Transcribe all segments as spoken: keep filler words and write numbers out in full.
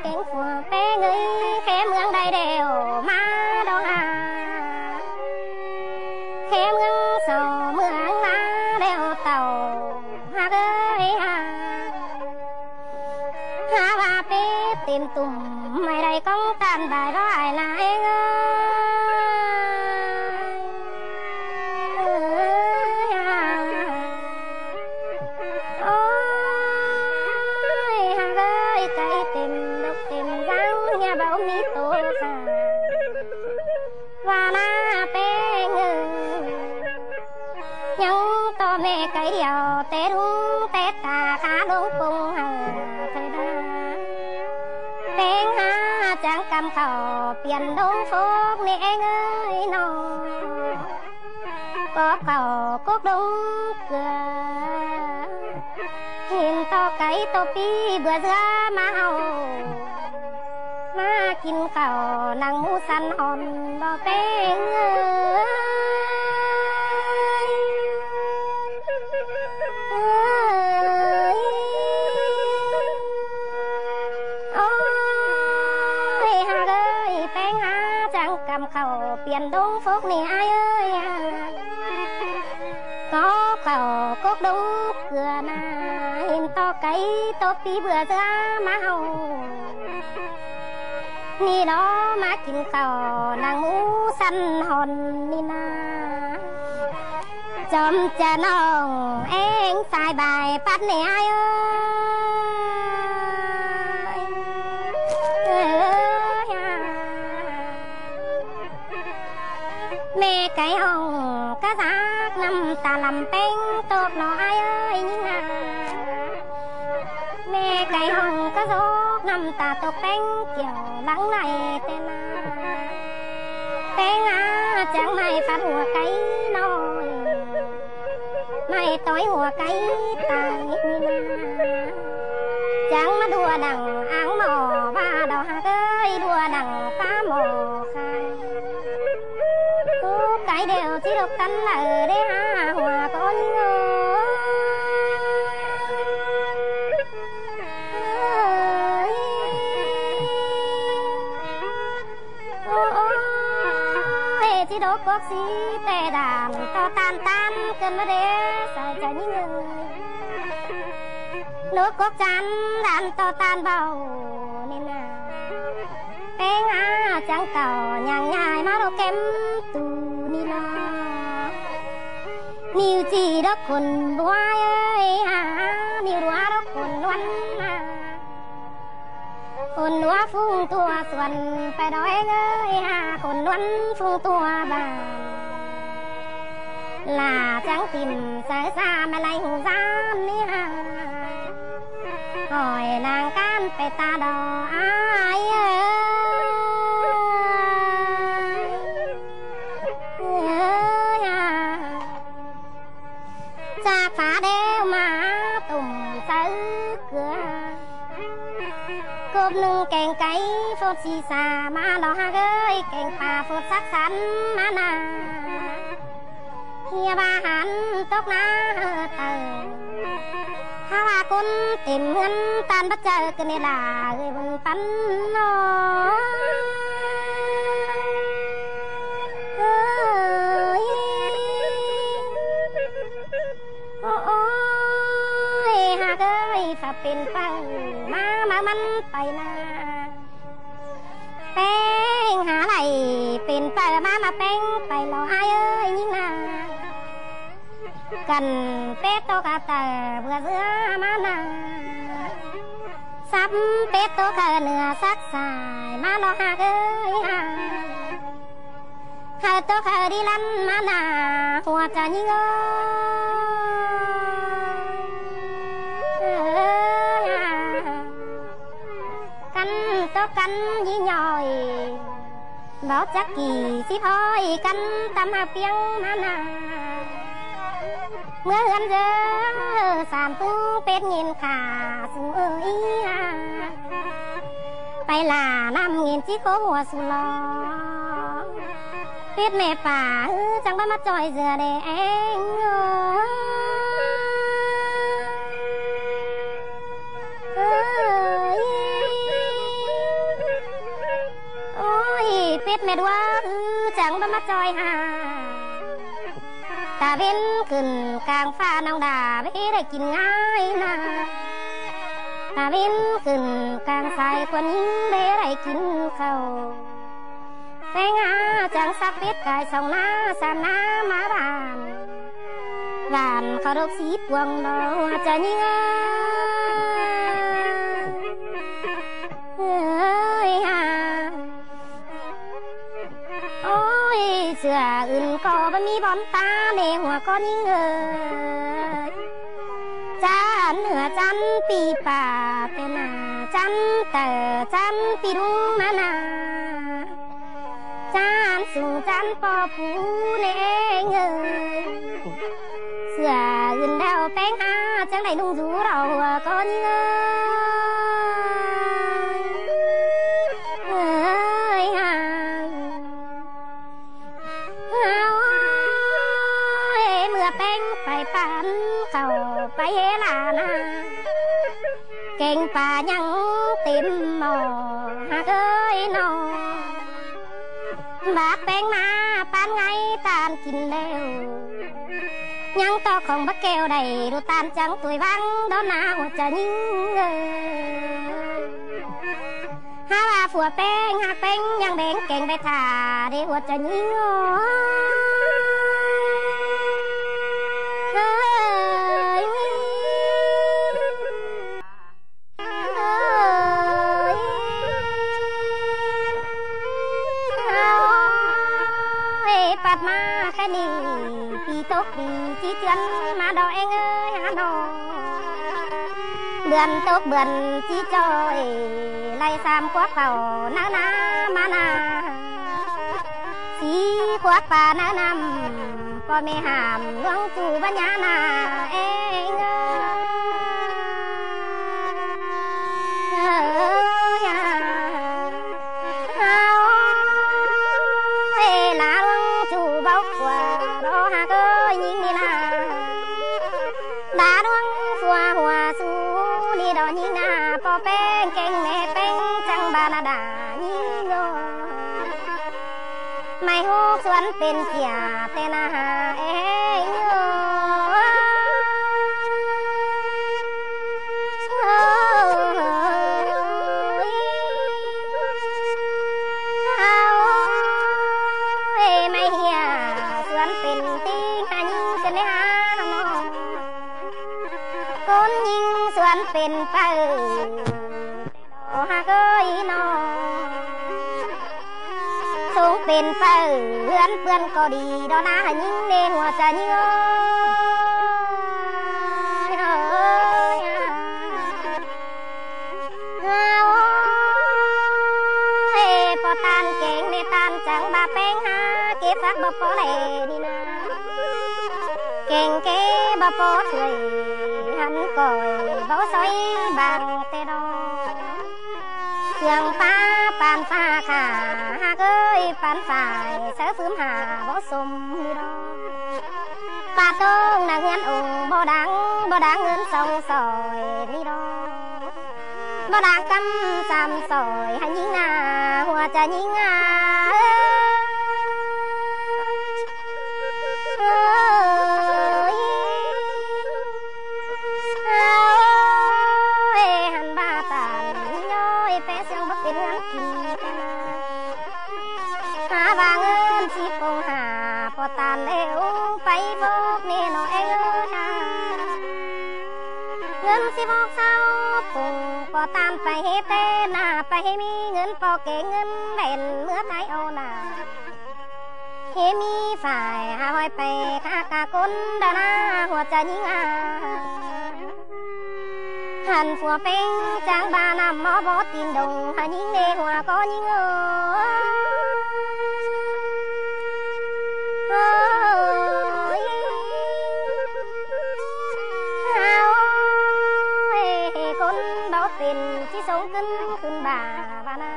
Kéng phủ ꞌpéng ơi, khé ꞌmướng đảy đẻo ꞌmá đo ha. Khé ꞌmướng sổ ꞌmướng ꞌmá đẻo tảu, ꞌhặc ơi ha. Hák ꞌva pé têm tủm ꞌmạy đảy ꞌcóng ꞌtan bái ꞌva ai ꞌnị ꞌéng ơi. Ôi, ꞌhặc ơi, cáy têm độc têm dáng ꞌnhá báu ꞌmí ꞌtố khả. ꞌVa ꞌná ꞌpéng ơi, ꞌnhắng ꞌto ꞌme cáy điêu té ꞌlung té ta khá ꞌluống pông hảư thơi đa. ꞌPéng hák chắng ꞌcắm khảu piến ꞌlống phốc ꞌnị ꞌéng ơi ꞌnọ. Cóp khảu cốc ꞌlống ꞌcứa. ꞌHịn ꞌto cáy ꞌto ꞌpi bưa ꞌdứa ꞌmá hảư. ꞌMá kin khảu nẳng ꞌmú săn hòn báu ꞌpéng ơi. Ôi, ꞌhặc ơi, ꞌpéng hák chắng ꞌcắm khảu piến ꞌlống phốc ꞌnị ai ơi. Cóp khảu cốc ꞌlống ꞌcứa ꞌna, ꞌhịn ꞌto cáy ꞌto ꞌpi bưa ꞌdứa ꞌmá hảư. ꞌNị ꞌlo ꞌmá kin khảu nẳng ꞌmú săn hòn ꞌnị ꞌna. Chom ꞌchạ ꞌnọng ꞌéng sai bái pắt ꞌnị ai ơi. ꞌMé cáy hỏng cá dác ꞌnặm ta lăm ꞌpéng tốc ꞌnọ ai ơi ꞌnhính ꞌna. ꞌMé cáy hỏng cá dác ꞌnặm ta tốc ꞌpéng kiẻo lắng đảy ꞌtẹ ꞌna. ꞌPéng ꞌna chắng ꞌmạy pắt hua cáy ꞌnọi. ꞌMạy ꞌtoi hua cáy ta ꞌnị ꞌna. Chắng ꞌmá đua nẳng áng ꞌmọ ꞌva đo ꞌhặc ơi, đua nẳng ꞌpá ꞌmọ khai. Cốc cáy đẻo ꞌchí độc căn lả đé hả hua ꞌcốn ơi. Ôi, ꞌchí đốc cốc sí ꞌtẹ đam ꞌto ꞌtan ꞌtan ꞌcơn ꞌmá đé sai ꞌchạ ꞌnhính ơi. Đốc cốc chăn đam ꞌto ꞌtan báu ꞌnị ꞌna. ꞌPéng ꞌna chắng cảu nhang nhai ꞌmá ꞌlộc kém tu ꞌnị ꞌlo. ꞌNịu ꞌchí đốc khôn bua ơi hả, ꞌnịu đua đốc khôn ꞌluôn hả. Khôn ꞌlua phung tua suôn pay đo ꞌéng ơi hả, khôn ꞌluôn phung tua bản. Lả chắng tìm sáư sa ꞌmá ꞌlạy hung dán ꞌnị hả. Khỏi lăng ꞌcán pay ta đo ai ơi. Ơi hả. Chák phả đéo ꞌmá tủm sáư ꞌcứa. Cốp ꞌnưng kéng cáy phốt sí sa ꞌmá ꞌlo ꞌhặc ơi, kéng pả phốt sắc sắn ꞌmá ꞌna. ꞌHia ꞌva hẳn tốc ꞌná hơ tau. Hák ꞌva ꞌcốn têm ꞌhướn ꞌtan bắt chaư ꞌcứ ꞌnị lả ơi bun pắn ꞌnọ. Ơi. Ôi, ꞌhặc ơi, phả pên pau ꞌmá ꞌmá ꞌmắn pay ꞌna. ꞌPéng hả đảy pên pau ꞌmá ꞌmá ꞌpéng pay ꞌlo ai ơi ꞌnhính ꞌna. Căn pét tốc a tau bưa ꞌdứa ꞌmá ꞌna. Sắp pét tốc a nưa sắc sai ꞌmá ꞌlo ꞌhặc ơi hả. Hảư tốc hảư đi lăn ꞌmá ꞌna hua ꞌchạ ꞌnhính ơi. Căn tốc căn dí ꞌnọi. Báu chắc kỉ síp ꞌhọi căn tăm hảư piếng ꞌmá ꞌna. ꞌMứa ꞌhướn ꞌdứa sam ꞌpứng pết ꞌnghên khả su ơ ꞌí hả. Pay lả ꞌnặm ꞌnghên ꞌchí khốp hua su lo. Pết ꞌme pả ꞌhứ chắng báu ꞌmá ꞌchoi dưa đé ꞌéng ơi. Ơi. Pết mét ꞌhứa ư chắng báu ꞌmá ꞌchoi ha. Ta ꞌvến khửn cang ꞌphạ ꞌnọng đa báu đảy kin ꞌngai na. Ta ꞌvến khửn cang sai khuôn ꞌnhính báu đảy kin khảu. Peng ha chắng sắp pết cai song ꞌná sam ꞌná ꞌmá bản. Bản khảu độc síp cuông đó ꞌchớ ꞌnhính ơi. Ơi ha. Ôi, sửa ứn ꞌcọ báu ꞌmí bón ta ꞌnê ꞌhua ꞌcọ ꞌnhính ơi. Chăn hưa chăn pi pả pên na, chăn tở chăn pi đúng ꞌmá na. Chăn sung chăn ꞌpo pú ꞌnê ꞌng ơi. Sửa ứn đaư peng ha chắng đảy ꞌnung dú ꞌlạ ꞌhua ꞌcọ ꞌnhính ơi. Ơi ha. Ôi, ꞌmưa peng pay pán khảu pay hế ꞌla na. Keng pá ꞌnhắng têm ꞌmo ꞌhặc ơi ꞌnọ. Bác peng ꞌmá pán ngay ꞌtan kin ꞌlẹo. ꞌNhắng ꞌtọ khong bác keo đảy đu ꞌtan chắng ꞌtoi ꞌváng đó na ꞌhua ꞌchớ ꞌnhính ơi. Hák ꞌva phua peng ꞌhặc peng ꞌnhắng beng keng pay thả đê ꞌhua ꞌchớ ꞌnhính ơi. Ơi. Ơi. Ơi, pắt ꞌmá khay ꞌnị pi tốc pi ꞌchí ꞌchươn ꞌmá đó ꞌng ơi ha ꞌnọ. Bươn tốc bươn ꞌchí ꞌchoi lai sam khuốp khảu ꞌnớ ꞌná ꞌmá na. Sí khuốp pá ꞌnớ ꞌnặm ꞌpo ꞌme hảm ꞌluống ꞌchu bá nhá na ꞌng ơi. Ơi ha. Ơi, ꞌlá ꞌluống ꞌchu báu ꞌquá đó ꞌhặc ơi ꞌnhính ꞌnị na. Đa ꞌluống phua hua sú ꞌnị đó ꞌnhính na, ꞌpo peng keng ꞌme peng chắng ba na đa ꞌnhính ơi. Mai hốc suôn pên sia ꞌtẹ na ha ꞌng ơi. Ơi, mai hia suôn pên ꞌtếng ha ꞌnhính ꞌchớ ꞌnị ha ꞌnọ. ꞌCốn ꞌnhính suôn pên pay. Ơ ꞌhặc ơi ꞌnọ. Sống pên pay ꞌhướn ꞌpươn ꞌcọ đi đó na ha ꞌnhính ꞌnê ꞌhua ꞌchớ ꞌnhính ơi. Ơi. Ơi, ꞌpo ꞌtan keng ꞌnê ꞌtan chắng ba peng ha, kếp ꞌhặc báu ꞌpo đảy ꞌnị na. Keng kê báu ꞌpo thuổi, hăn khỏi báu soi bang ꞌtẹ đó. Sương pá pán pha khả, ꞌhặc ơi pán phải, sáư phứm hả báu sôm ꞌnị đó. Pá tông nẳng ꞌhướn ủng báu đáng, báu đáng ꞌngớn song sỏi ꞌnị đó. Báu đáng ꞌcắm sam sỏi ha ꞌnhính na, ꞌhua ꞌchớ ꞌnhính a. Ơi. Ơi, hăn ba ꞌtan ꞌnị ơi, pé sương báu pên ꞌhướn kin ꞌtẹ na. Hả ꞌva ꞌngớn síp ꞌpông hả, ꞌpo ꞌtan ꞌlẹo pay phốc ꞌnê ꞌnọ ꞌng ơi ha. ꞌNgớn síp phốc sáu ꞌpông, ꞌpo ꞌtan pay hế ꞌtẹ na, pay hế ꞌmí ꞌngớn ꞌpo kê ꞌngớn đen ꞌmứa Thái Âu na. Hế ꞌmí phải hả ꞌhọi pay khả cả ꞌcốn đó na, ꞌhua ꞌchớ ꞌnhính a. Hăn phua peng chắng ba ꞌnặm ꞌmo báu tin đồng ha ꞌnhính ꞌnê ꞌhua ꞌcọ ꞌnhính ơi. Ơi. Ơi, ꞌcốn báu pên ꞌchí sống ꞌcứn khửn ba ba na.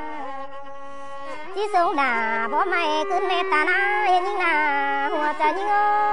ꞌChí sống đả báu ꞌmạy ꞌcứn ꞌnê ꞌta na, ꞌnhính na, ꞌhua ꞌchớ ꞌnhính ơi.